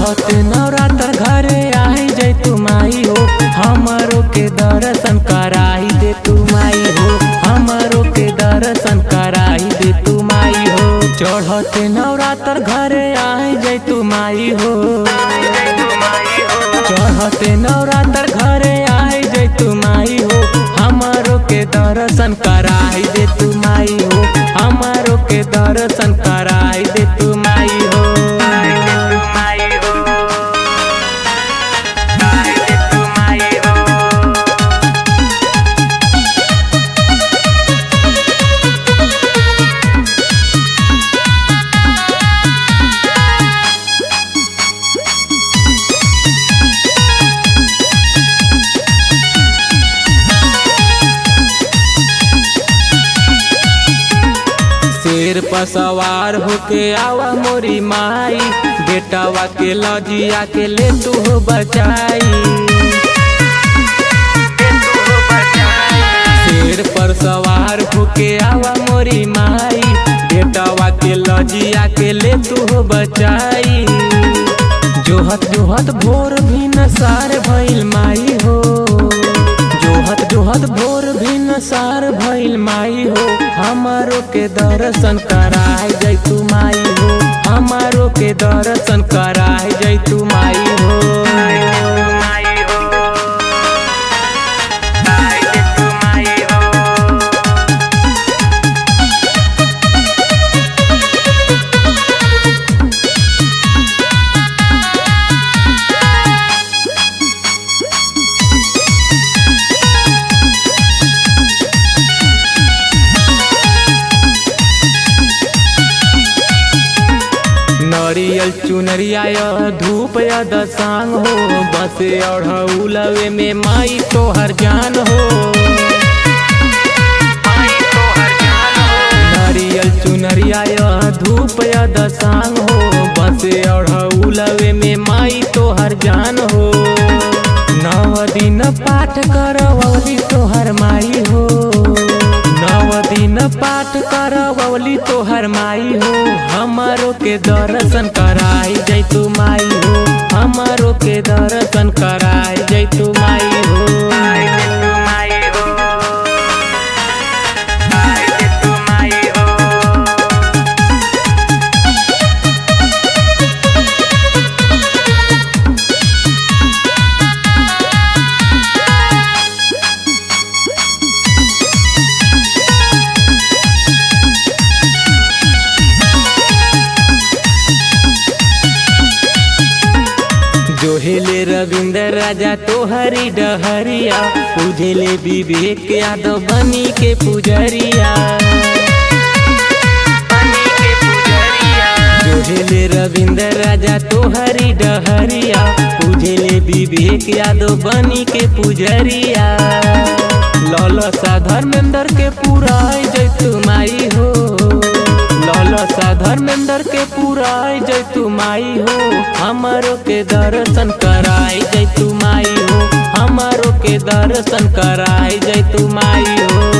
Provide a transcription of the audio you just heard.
चढ़ते नवरात्र घरे आई जय तू माई हो, हमरो के दर्शन कराई दे तू माई हो, हमरो के दर्शन कराई दे तू माई हो। चढ़ते नवरात्र घरे आई जय तू माई हो, चढ़ते नवरात्र घरे आई जय तू माई हो, हमरो के दर्शन कराई दे तू माई हो, हमरो के दर्शन कराई दे तू माई हो। शेर पर सवार होके आवा मोरी माई, बेटावा के लजिया के ले तू हो बचाई। शेर पर सवार होके आवा मोरी माई, बेटावा के लजिया के ले तू हो बचाई। जोहत जोहत भोर भी नसार भइल माई हो, जोहत जोहत भोर भी नसार भइल माई हो, हमारो के दर्शन कराई जय तू माई हो, हमारो के दर्शन कराई जय तू माई हो। नरियल चुनरिया धूप दसांग हो, बसे अढ़उलवे में माई तोहर जान हो। नरियल चुनरिया धूप दसांग हो, बसे अढ़उलवे में माई तोहर जान हो। नौ दिन पाठ करवली तोहर माई हो, नौ दिन पाठ करवली तोहर माई हो, हमारो के दर्शन कराई जय तू माई हो, हमारो के दर्शन कराई जय तू माई हो। जोहेले रविंद्र राजा तोहरी डहरिया, पूजेले विवेक यादव बनी के पुजरिया। जोहेले रविंद्र राजा तोहरी डहरिया, पूजेले विवेक यादव बनी के पुजरिया। ललसा धर्मेंद्र के पुराई जय तू माई हो, ललसा धर्मेंद्र के पुराई जय तू माई हो, हमारो के दर्शन कराई जय तू माई हो, हमारो के दर्शन कराई जय तू माई हो।